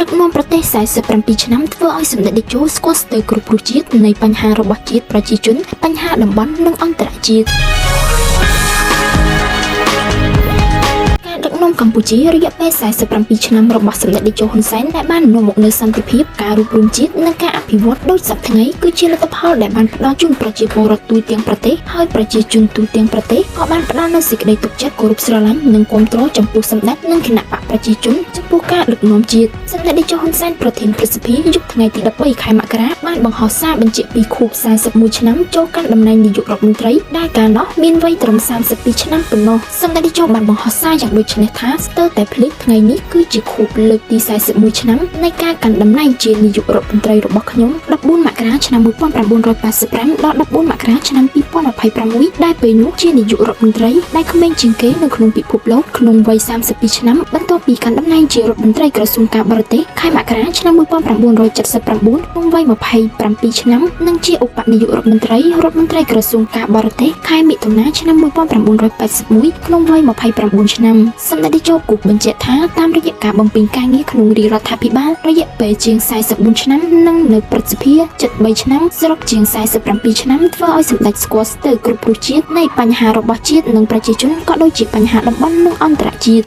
ដឹកនាំប្រទេស47ឆ្នាំធ្វើឲ្យសម្ដេចតេជោស្គាល់ស្ទើរគ្រប់រសជាតិនៃបញ្ហារបស់ជាតិប្រជាជនបញ្ហាតំបន់និងអន្តរជាតិការដឹកនាំកម្ពុជារយៈពេល47ឆ្នាំរបស់សម្ដេចតេជោហ៊ុនសែនដែលបាននាំមកនូវសន្តិភាពការរួបរួមជាតិនិងការអភិវឌ្ឍដូចសព្វថ្ងៃគឺជាលទ្ធផលដែលបានផ្ដល់ជូនប្រជាពលរដ្ឋទូទាំងប្រទេសហើយប្រជាជនទូទាំងប្រទេសក៏បានផ្ដល់នូវសេចក្តីទុកចិត្តគោរពស្រឡាញ់និងគាំទ្រចំពោះសម្ដេចនិងគណបក្សប្រជាជនចំពោះការដឹកនាំជាតិសម្ដេចតេជោហ៊ុនសែនប្រធានព្រឹទ្ធសភាយប់ថ្ងៃទី13ខែមករាបានបង្ហោះសារបញ្ជាក់ពីខួប41ឆ្នាំចូលកាន់តំណែងនាយករដ្ឋមន្ត្រីដែលកាលនោះមានវ័យត្រឹម32ឆ្នាំប៉ុណ្ណោះសម្ដេចតេជោបានបង្ហោះសារយ៉ាងដូចនេះថាស្ទើរតែភ្លេចថ្ងៃនេះគឺជាខួបលើកទី41ឆ្នាំនៃការកាន់តំណែងជានាយករដ្ឋមន្ត្រីរបស់ខ្ញុំ14មករាឆ្នាំ1985ដល់14មករាឆ្នាំ2026ដែលពេលនោះជានាយករដ្ឋមន្ត្រីដែលក្មេងជាងគេនៅក្នុងពិភពលោកក្នុងវ័យ32ឆ្នាំបន្ទាប់ពីកាន់តំណែងជារដ្ឋមន្ត្រីក្រសួងការបរទេសខែមករាឆ្នាំ1979ក្នុងវ័យ27ឆ្នាំនិងជាឧបនាយករដ្ឋមន្ត្រីរដ្ឋមន្ត្រីក្រសួងការបរទេសខែមិថុនាឆ្នាំ1981ក្នុងវ័យ29ឆ្នាំសម្ដេចតេជោគូសបញ្ជាក់ថាតាមរយៈការបំពេញការងារក្នុងរាជរដ្ឋាភិបាលរយៈពេលជាង44ឆ្នាំនិងនៅព្រឹទ្ធសភាជិត3ឆ្នាំសរុបជាង47ឆ្នាំធ្វើឲ្យសម្ដេចស្គាល់ស្ទើរគ្រប់រសជាតិនៃបញ្ហារបស់ជាតិនិងប្រជាជនក៏ដូចជាបញ្ហាតំបន់និងអន្តរជាតិ។